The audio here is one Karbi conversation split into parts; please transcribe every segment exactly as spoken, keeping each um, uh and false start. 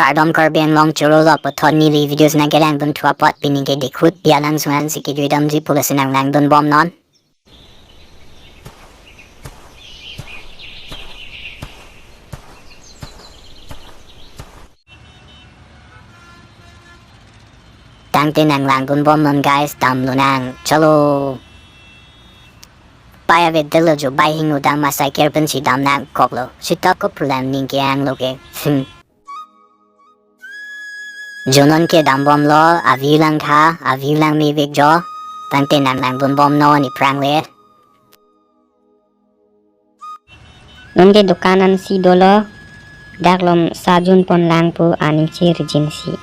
Kardom Karbi Anglong, choro lo puthot neli videos nangkelangdun thu apot, pini ke dikhut pi alang sungan si kejui damji pulo si nanglangdun bomnon. Tangte nanglangdun bomnon guys, damlonang. Chalo. Pai avedetlo jo, bai hingno dam, ma cycle pensi dam nangkoklo. Sita ko problem ning ke anglo ke. Hmm. Jo non ke dam bomlo, avi langtha, avi langmevek jo. Tangte nanglangdun bomnon iphrang le. Non ke dukan ansi dolo, dak lom sa junpon lang pu aning chirjinsi.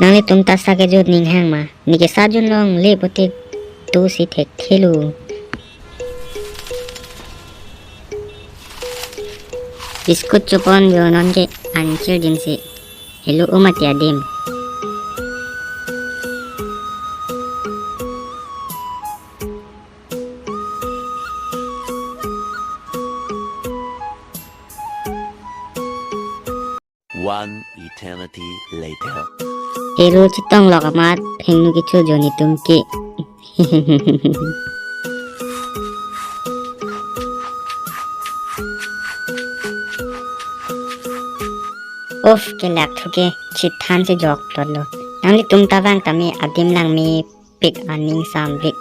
Nanglitum ta sa kejut ning hang ma, neke sa jun longle putik tu si thekthelo. Biscuit chopon jo non ke aning chirjinsi. Helo, o mati adim. One eternity later. Helo, chetonglok amat phengno kecho jo netum ke. Of, kelak thu ke chithan si jokplotlo. Nanglitum ta vang tame, adim langme pik aning samvik.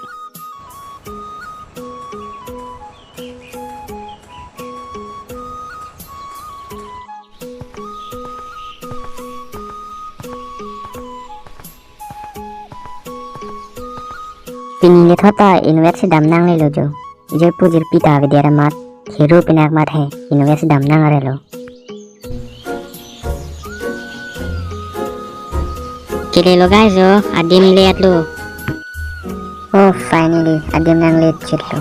Pini le thot ta inutvet si dam nanglelo jo. Jirpo jirpi ta avedet amat, hero pinak mat he, inutvet si dam nang arelo. Kelelo guys jo, adim le-etlo. Oh, finally, adim nanglet chitlo.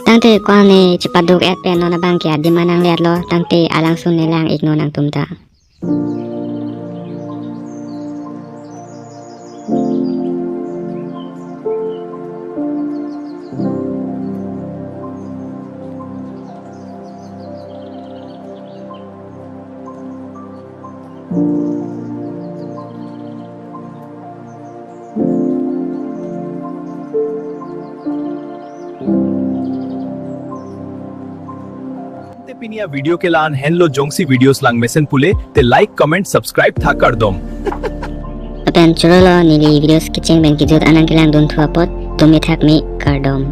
Tangte ko-an ne chepaduk-et pen, non abang ke adim nanglet-lo, tangte alangsun ne lang-iknon nangtum ta. Te pini a-video ke la-an henlo, jongsi videos langmesen pule te like, comment, subscribe tha, kardom. Lapen choro lo, neli videos kecheng pen kejut an nangkelangdun thu apot, tumi thak me, kardom.